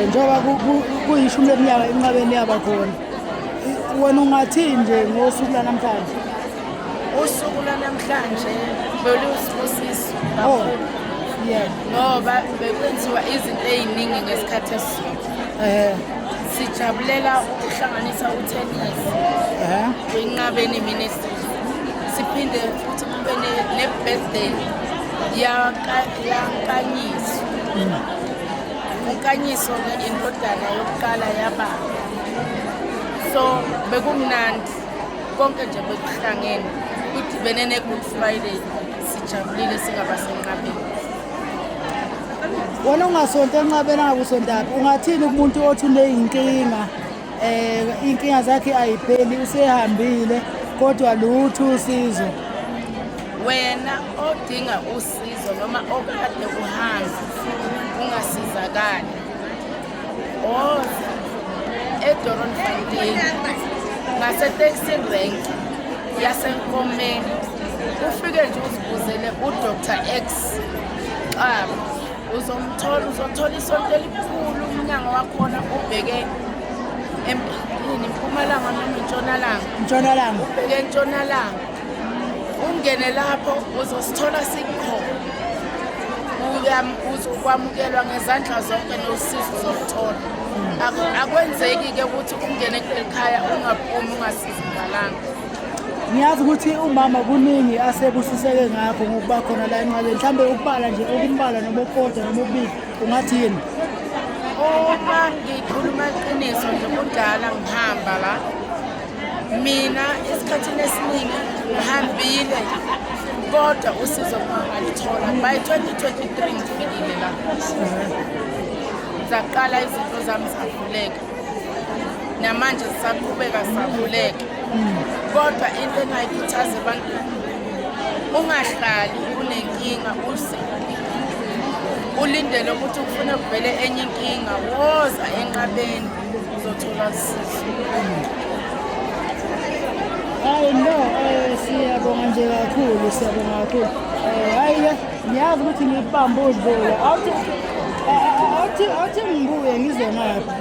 Njengoba kuyishumi leminyaka enqabeni yaba khona, wena ungathini nje ngosuku lanamhlanje? Usuku lwanamhlanje belusibusiso Oh, kakhulu ngoba bekwenziwa izinto ey'ningi ngesikhathi esisodwa. Sijabulela ukuhlanganisa uthenisi kwinqabeni ministries, siphinde futhi kube ne-birthday yaNkanyiso. UNkanyiso-ke indodana yokuqala yababa, so bekumnandi konke nje, bekuhlangene kudibene ne-Good Friday. Sijabulile singabasenqabeni. Wena ungasonto enqabeni, angakusontaphi, ungathini kumuntu othi uney'nkinga, iy'nkinga zakhe ayipheli, usehambile kodwa lutho usizo? Wena odinga usizo noma okade uhamba ungasizakali, oza eDoornfontein ngase-taxi rank yaseNkomeni, ufike nje uzibuzele uDr X Xaba, uzomthola. Uzothola isonto elikhulu, umnyango wakhona ubheke yini, impumalanga noma intshonalanga? Ntshonalanga. Ubheke entshonalanga, ungene lapho, uzosithola sikhona. Uzokwamukelwa ngezandla zonke nosizo uzoluthola. Akwenzeki-ke ukuthi ungene kuleli khaya ungaphumi ungasizakalanga. Ngiyazi ukuthi umama kuningi asebusiseke ngakho ngokuba khona la enqabeni. Mhlawumbe ukubala nje okumbalwa noma okukodwa noma okubili, ungathi yini? Uma ngikhuluma iqiniso nje, kudala ngihamba la mina. Esikhathini esiningi ngihambile kodwa usizo ngingalithola. By 2023 ngifikile la, zaqala izinto zami zavuleka, namanje zisaqhubeka zisavuleka. Kodwa into engayikhuthaza ebantwini, ungahlali unenkinga ulindele ukuthi ufune kuvele enye inkinga. Woza enqabeni, uzothola usizo. Hayi no, siyabonga nje kakhulu, siyabonga kakhulu. Hayi-ke ngiyazi ukuthi ngibambe udlula. Awuthi ngibuye ngize ngapha.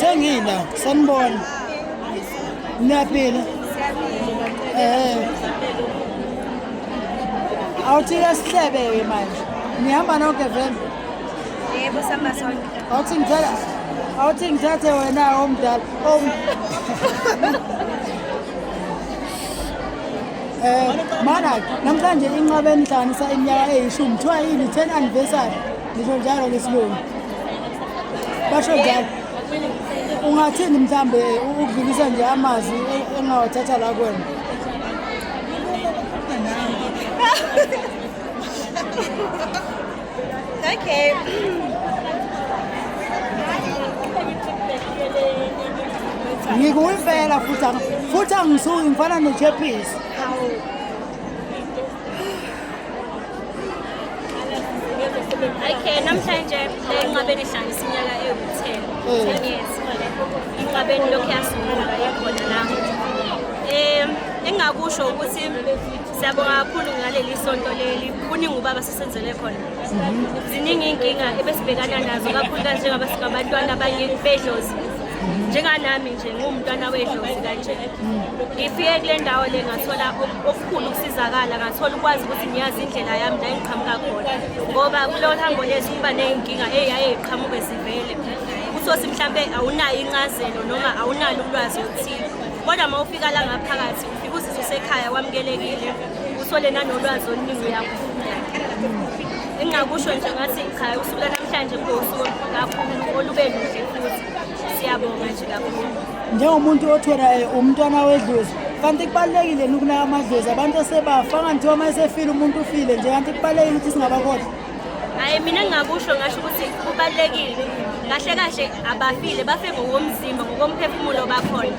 Sengila, sanibona. Niyaphila? Awuthi-ke sihlebe-ke manje. Nihamba nonke vele? Yebo, sihamba sonke. Awuthi ngithathe wena omdala. Mana namhlanje inqabeni ihlanganisa iminyaka eyishumi, kuthiwa yini, 10 anniversary, ngisho njalo ngesilungu, basho njalo. Ungathini mhlambe ukudlulisa nje amazwi engawathatha la kuwena? Okay. Ngikuyimpela futhi futhi angisuki, ngifana nechephisi. Okay, namhlanje le nqabeni ihlanganisa iminyaka ewu-10, 10 years. Inqabeni lokhu yasungulwa ikhona la. Engingakusho ukuthi siyabonga kakhulu ngaleli sonto leli. Kuningi ubaba sisenzele khona. Ziningi iy'nkinga ebesibhekana nazo, kakhulukazi njengoba singabantwana abanye bedlozi. Njenganami nje ngiwumntwana wedlozi kanje. Ngifike kule ndawo le ngathola okukhulu ukusizakala, ngathola ukwazi ukuthi ngiyazi indlela yami la engiqhamuka khona. Ngoba kulolu hambo lethu kuba ney'nkinga ey'yaye y'qhamuke zivele. Utholukuthi mhlampe awunayo incazelo noma awunalo ulwazi oluthile. Kodwa uma ufika la ngaphakathi ufike uzizwe usekhaya, wamukelekile, uthole nanolwazi oluningi, uyakhula. Engingakusho nje ngathi cha, usuku lwanamhlanje kube usuku olukhulu kakhulu, olube luhle futhi. Siyabonga nje kakhulu. Njengomuntu othi wena umntwana wedlozi, kanti kubalulekile yini ukunaka amadlozi abantu asebafa? Anganthiwa uma esefile umuntu ufile nje, kanti kubalulekile ukuthi singabakhohlwa? Hhayi, mina engingakusho ngasho ukuthi kubalulekile. Kahle kahle abafile, bafe ngokomzimba, ngokomphefumulo bakhona.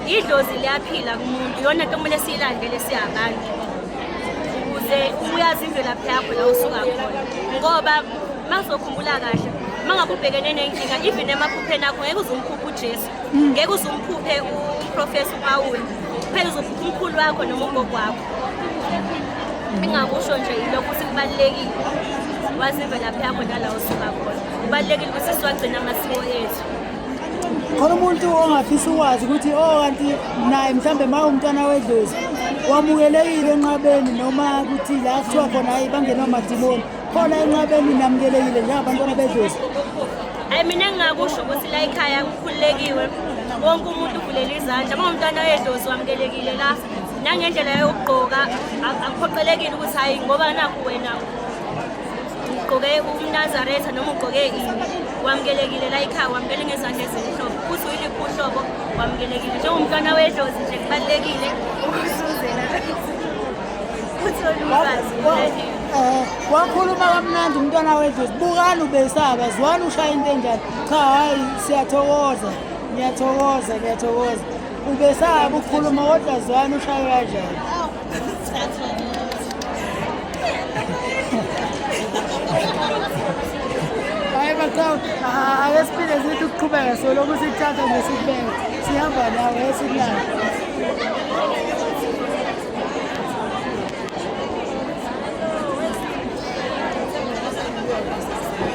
Idlozi liyaphila kumuntu, iyona nto kumele siyilandele siyabantu, ukuze uyazi imvelaphi yakho la usuka khona. Ngoba uma uzokhumbula kahle, uma ngabe ubhekene nenkinga, even emaphupheni akho ngeke uze umphuphe uJesu, ngeke uze umphuphe uProfessor uPawuli, kuphela uzophupha umkhulu wakho noma ugogo wakho. Engingakusho nje yilokho ukuthi kubalulekile wazi imvelaphi yakho nala usuka khona. Kubalulekile ukuthi siwagcine amasiko ethu. Khona umuntu ongafisa ukwazi ukuthi oh kanti naye mhlambe ma umntwana wedlozi wamukelekile enqabeni noma ukuthi la kuthiwa khona hayi bangenwa amadimoni khona enqabeni namukelekile njengabantwana bedlozi. Hayi, mina engingakusho ukuthi la ekhaya kukhululekiwe, wonke umuntu uvulela izandla. Uma umntwana wedlozi wamukelekile la, nangendlela yokugqoka akuphoqelekile ukuthi hayi ngoba nakhu wena ugqoke umnazaretha noma ugqoke ini, wamukelekile la ekhaya, wamukele ngezandla ezimhlophe futhi uyiliphi uhlobo wamukelekile njengomntwana wedlozi nje. Kubalulekile ukusuzela uthole ulwazi. Wakhuluma kamnandi umntwana wedlozi, bukani ubesaba zwana ushaya into enjani. Cha, hayi, siyathokoza, ngiyathokoza, ngiyathokoza. Ubesaba ukukhuluma kodwa zwana ushaye kanjani. Hayi baqhawe, ake siphinde sithi ukuqhubeka, solokhu sikuthatha nje sikubeka sihamba nawe esikunani.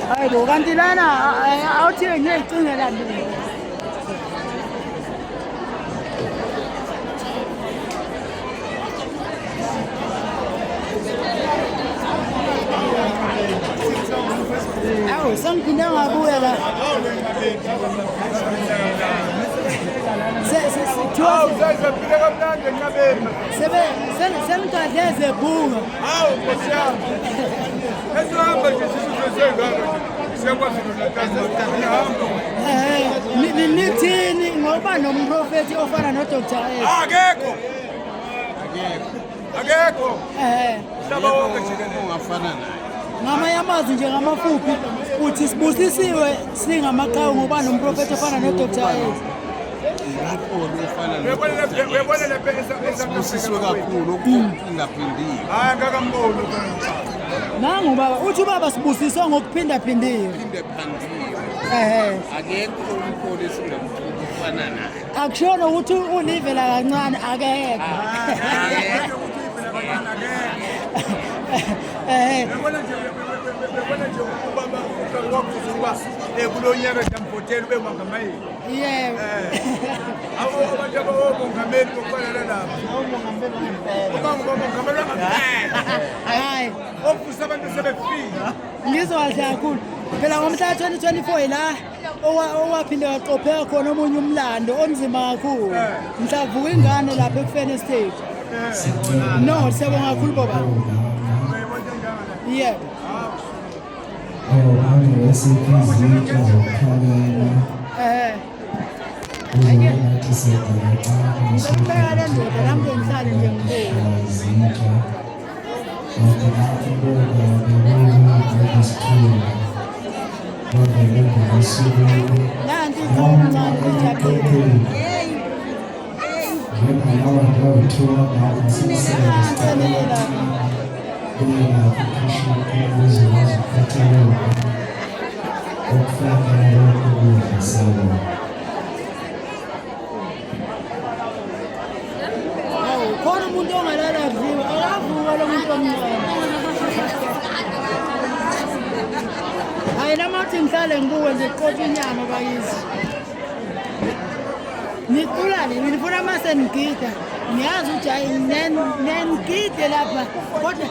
Hayi bo, kanti lana awuthiwe ngiyayicingela mina. Awu, sengiphinde ngabuya la. Hawu, seziphile kamnandi enqabeni. Sebe senigadle zebhunga. Hawu, Nkosi yami. Esihamba nje sisizwe sengaka nje. Siyakwazi noNatal sihamba. Nithini ngoba nomprofethi ofana no-Dr. S? Akekho. Akekho. Umhlaba wonke jikelele. Ongafana naye. Ngamanye amazwi nje ngamafuphi uthi sibusisiwe singamaqhawe ngoba nomprofethi ofana no-Dr. S. Umholi ofana Uyabona lapha, uyabona lapha eSouth Africa. Sibusisiwe kakhulu okuphindaphindiwe. Hayi, akakamboni. Nangu baba uthi ubaba sibusiswe ngokuphindaphindiwe. Phinde phandiwe. Akekho umholi esingamthola ofana naye. Akushona ukuthi ulivela kancane, akekho. Uyabona nje ubaba wakuza ukuba kulo nyaka ndiyamvotela ube mongameli. Yebo. Abo abantu abawomongameli bokufana nalabo. Uba ngomongameli wangempela. Hayi. Ovusa abantu sebefile. Ngizwa kahle kakhulu. Phela ngomhla ka-2024 ila owaphinde waqopheka khona omunye umlando onzima kakhulu. Mhla kuvuka ingane lapha ekufeni stage. No, siyabonga kakhulu baba. Yebo. Oh, esiphi izitsha zokuphakela uzonathi sedakancane. Ngibeka le ndoda nami ke ngihlale nje ngibuke. Izitsha kanti nathi buka bekuwukwesikhulu bavele ngabasuku. Nanti iqhawe omncane lijabulile. Njengalawa ndawuthiwa ngakho. Nansi emile lapha. Kuyelapha ukhishwa ukuze waziphathela okufanele ukudla sabo. Hawu, khona umuntu ongalala kudliwa, akavuka lo muntu omncane. Hayi, namathi ngihlale ngibuke nje kuqotshwa inyama bakithi. Niculane, nifuna mase nigida. Ngiyazi ukuthi hayi nenigide lapha kodwa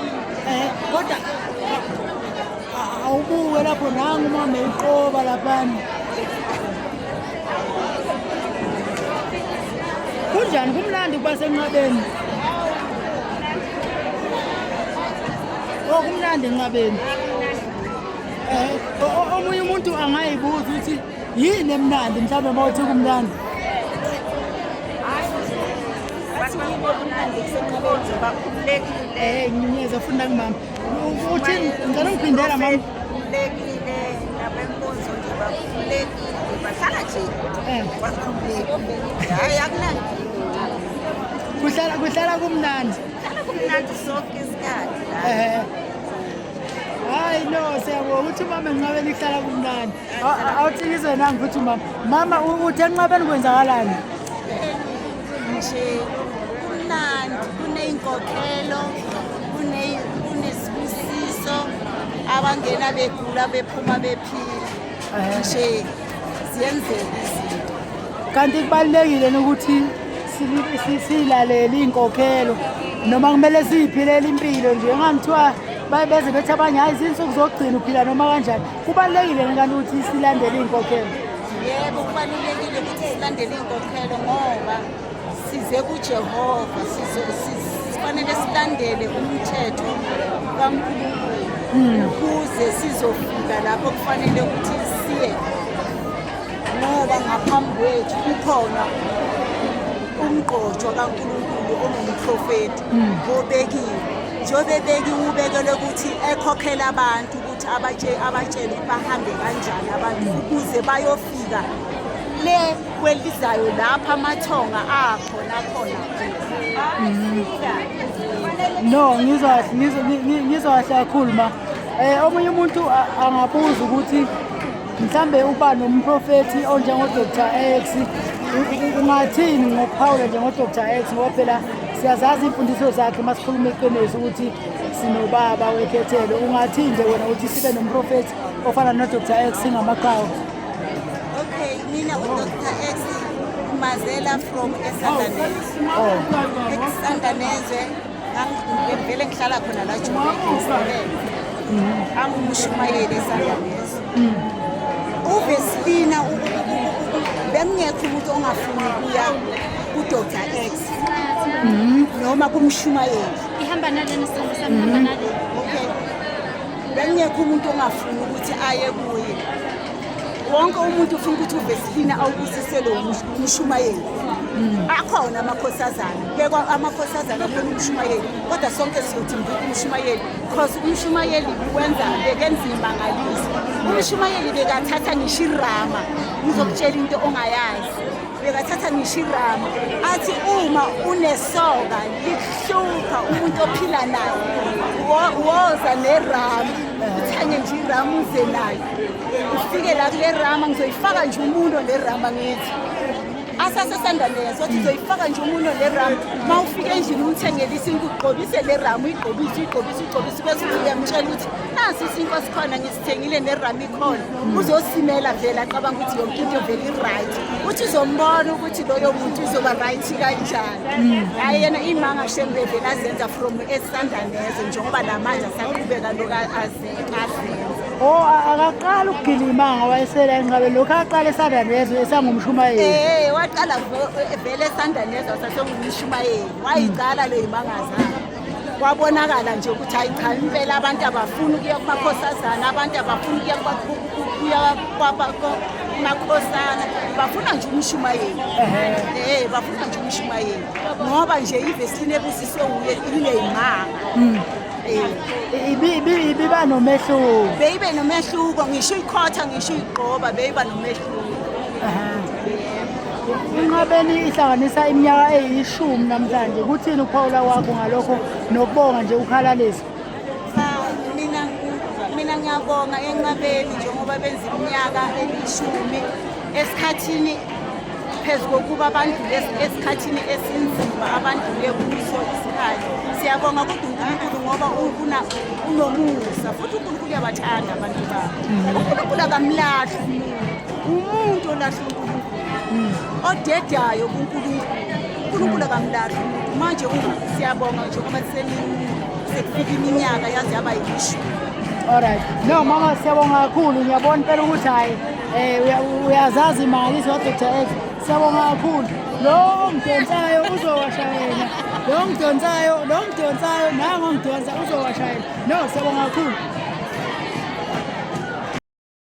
kodwa awubuke lapho nangu umama eyiqoba laphana. Kunjani, kumnandi kuba senqabeni? Oh, kumnandi enqabeni. Omunye umuntu angayibuza ukuthi yini emnandi mhlawumbe uma uthi kumnandi. Bathi yini okumnandi kusenqabeni nje bakhululekile. Nginyeza funda kumama. Uthi ngicela ungiphindela mama. Bakhululekile nabenkonzo nje bakhululekile bahlala nje bakhululekile, hhayi akunankinga. Kuhlala kumnandi. Kuhlala kumnandi sonke isikhathi la. Hayi no, siyabonga ukuthi umama enqabeni kuhlala kumnandi. Awuthi ngizwe nangi futhi umama. Mama, uthi enqabeni kwenzakalani? Nje kumnandi, kuney'nkokhelo, kunesibusiso, abangena begula bephuma bephila. Nje ziyenzeka izinto. Kanti kubalulekile ukuthi siyilalele iy'nkokhelo noma kumele siyiphilele impilo nje engangithiwa beze bethi abanye hhayi zinsuku zokugcina uphila noma kanjani. Kubalulekile kanti ukuthi silandele iy'nkokhelo? Yebo, kubalulekile ukuthi silandele iy'nkokhelo ngoba size kuJehova, sifanele silandele umthetho kaNkulunkulu ukuze sizofika lapho kufanele ukuthi siye, ngoba ngaphambi kwethu kukhona umgqotshwa kaNkulunkulu ongumprofeti obekiwe. Njengoba ebekiwe, ubekelwe ukuthi ekhokhele abantu, ukuthi abatshele ukuthi bahambe kanjani abantu ukuze bayofika le kwelizayo lapha amathonga akhona khona. No, ngizwa kahle, ngizwa kahle kakhulu ma. Omunye umuntu angabuza ukuthi mhlambe uba nomprofethi onjengo-Dr X, ungathini ngokuphawula njengo-Dr X, ngoba phela siyazazi iy'mfundiso zakhe masikhuluma iqiniso ukuthi sinobaba wekhethelo. Ungathini nje wena ukuthi sibe nomprofethi ofana no-Dr X singamaqhawe? Okay, mina uDr X Mazela from eSandanezwe. ESandanezwe vele ngihlala khona la Joburg, ngisebenza. Angumshumayeli eSandanezwe. Uveslina bengekho umuntu ongafuni ukuya kuDr X noma kumshumayeli. Ihamba nalena sithando sami, ihamba nale. Okay. Bengekho umuntu ongafuni ukuthi aye kuye. Wonke umuntu ufuna ukuthi uVeslina awubusise lo umshumayeli. Akhona amakhosazana, bekwa amakhosazana akhona umshumayeli, kodwa sonke siyothi mbuka umshumayeli, cause umshumayeli wenza bekenza imangaliso. Umshumayeli bekathatha ngisho irama, ngizokutshela into ongayazi. Bekathatha ngisho irama athi uma unesoka likuhlupha umuntu ophila naye, woza nerama, uthenge nje irama uze nayo, ufike la kule rama, ngizoyifaka nje umuntu le rama, ngithi asasesandaneza wathi uzoyifaka nje umuntu le rama. Uma ufika endlini umthengele isinkwa, ugqobise le rama, uyigqobise, uyigqobise, uyigqobise, bese uthi uyamtshela ukuthi nasi isinkwa sikhona, ngisithengile, nerama ikhona. Uzosimela vele acabanga ukuthi yonke into vele i-right, uthi uzombona ukuthi loyo muntu uzoba right kanjani. Hhayi, yena imanga shembe vele azenza from esandaneze, njengoba namanje asaqhubeka lokhu azenza. Oh, akaqala ukugilimanga wayesela enqabeni lokhu, aqala eSandanezwe esangumshumayeli. Waqala vele eSandanezwe wasasengumshumayeli, wayicala le imangazana. Kwabonakala nje ukuthi hayi cha, impela abantu abafuni ukuya kumakhosazana, abantu abafuni ukuya kumakhosana, bafuna nje umshumayeli. Bafuna nje umshumayeli ngoba nje iveslini ebusiswe uye ineyimanga. Ibiba nomehluko. Beyibe nomehluko, ngisho ikhotha, ngisho igqoba, beyiba nomehluko. Inqabeni ihlanganisa iminyaka eyishumi namhlanje. Kuthini ukuphawula kwakho ngalokho nokubonga nje ukhalalisa? Cha, mina ngiyabonga enqabeni njengoba benza iminyaka elishumi esikhathini phezu kokuba bandlule esikhathini esinzima abandlule kuso isikhathi. Siyabonga kodwa uNkulunkulu ngoba unomusa, futhi uNkulunkulu uyabathanda abantu bakhe. uNkulunkulu akamlahli umuntu, umuntu olahla uNkulunkulu odedayo kuNkulunkulu. uNkulunkulu akamlahli umuntu. Manje siyabonga njengoba sekufika iminyaka yaze yaba yishumi. Alright. No mama, siyabonga kakhulu. Ngiyabona impela ukuthi hayi uyazazi imangaliso ka-Dr X. Siyabonga kakhulu. Lo ongidonsayo uzowasha yena. Lo ongidonsayo, lo ongidonsayo, nangu ongidonsa uzowasha yena. No, siyabonga kakhulu.